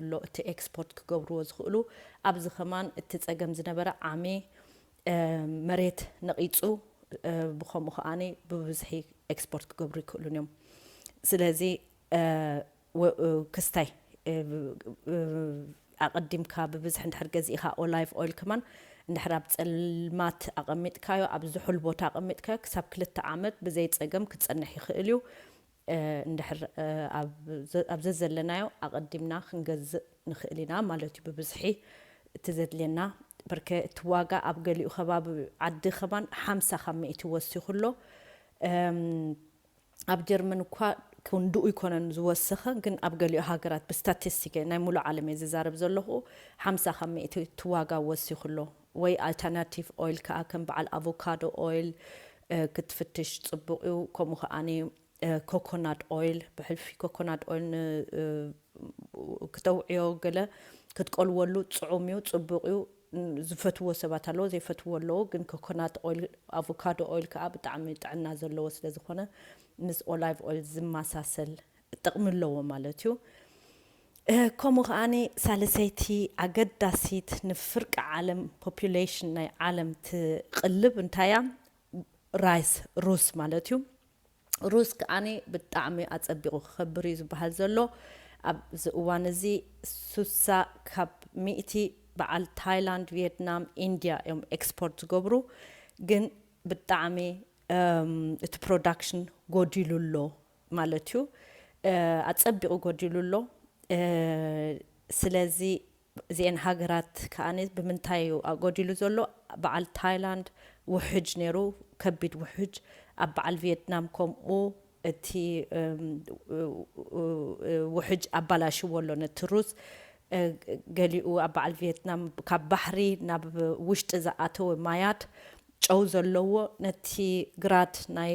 ኣሎ እቲ ኤክስፖርት ክገብርዎ ዝኽእሉ። ኣብዚ ከማን እቲ ጸገም ዝነበረ ዓሚ መሬት ነቒጹ፣ ብኸምኡ ከኣ ብብዝሒ ኤክስፖርት ክገብሩ ይክእሉን እዮም። ስለዚ ክስታይ ኣቐዲምካ ብብዝሒ እንድሕር ገዚእኻ ኦላይቭ ኦይል ከማን እንድሕር ኣብ ጸልማት ኣቐሚጥካዮ፣ ኣብ ዝሑል ቦታ ኣቐሚጥካዮ ክሳብ ክልተ ዓመት ብዘይ ጸገም ክጸንሕ ይኽእል እዩ። እንድሕር ኣብ ዘዘለናዮ ኣቐዲምና ክንገዝእ ንኽእል ኢና ማለት እዩ። ብብዝሒ እቲ ዘድልየና በርከ እቲ ዋጋ ኣብ ገሊኡ ከባቢ ዓዲ ከማን ሓምሳ ካብ ሚእቲ ወሲኹ ኣሎ። ኣብ ጀርመን እኳ ክንድኡ ኣይኮነን ዝወሰኸ፣ ግን ኣብ ገሊኡ ሃገራት ብስታቲስቲክ ናይ ሙሉእ ዓለም እየ ዝዛረብ ዘለኹ፣ ሓምሳ ካብ ሚእቲ እቲ ዋጋ ወሲኹ ኣሎ። ወይ ኣልተርናቲቭ ኦይል ከኣ ከም በዓል ኣቮካዶ ኦይል ክትፍትሽ ጽቡቕ እዩ። ከምኡ ከኣ ኮኮናት ኦይል፣ ብሕልፊ ኮኮናት ኦይል ክተውዕዮ ገለ ክትቆልወሉ ጽዑም እዩ፣ ጽቡቕ እዩ። ዝፈትዎ ሰባት ኣለዎ፣ ዘይፈትዎ ኣለዎ። ግን ኮኮናት ኦይል፣ ኣቮካዶ ኦይል ከኣ ብጣዕሚ ጥዕና ዘለዎ ስለ ዝኾነ ምስ ኦላይቭ ኦይል ዝመሳሰል ጥቕሚ ኣለዎ ማለት እዩ። ከምኡ ከኣ ሳልሰይቲ ኣገዳሲት ንፍርቂ ዓለም ፖፑሌሽን ናይ ዓለም ትቕልብ እንታይ እያ? ራይስ፣ ሩዝ ማለት እዩ። ሩዝ ከኣ ብጣዕሚ ኣጸቢቑ ክኸብር እዩ ዝበሃል ዘሎ። ኣብዚ እዋን እዚ ሱሳ ካብ ሚእቲ በዓል ታይላንድ፣ ቪየትናም፣ ኢንድያ እዮም ኤክስፖርት ዝገብሩ። ግን ብጣዕሚ እቲ ፕሮዳክሽን ጎዲሉ ኣሎ ማለት እዩ። ኣጸቢቑ ጎዲሉ ኣሎ። ስለዚ እዚኤን ሃገራት ከኣ ብምንታይ እዩ ጎዲሉ ዘሎ? በዓል ታይላንድ ውሕጅ ነይሩ፣ ከቢድ ውሕጅ። ኣብ በዓል ቪየትናም ከምኡ እቲ ውሕጅ ኣባላሽዎ ኣሎ ነቲ ሩዝ። ገሊኡ ኣብ በዓል ቪየትናም ካብ ባሕሪ ናብ ውሽጢ ዝኣተወ ማያት ጨው ዘለዎ ነቲ ግራት ናይ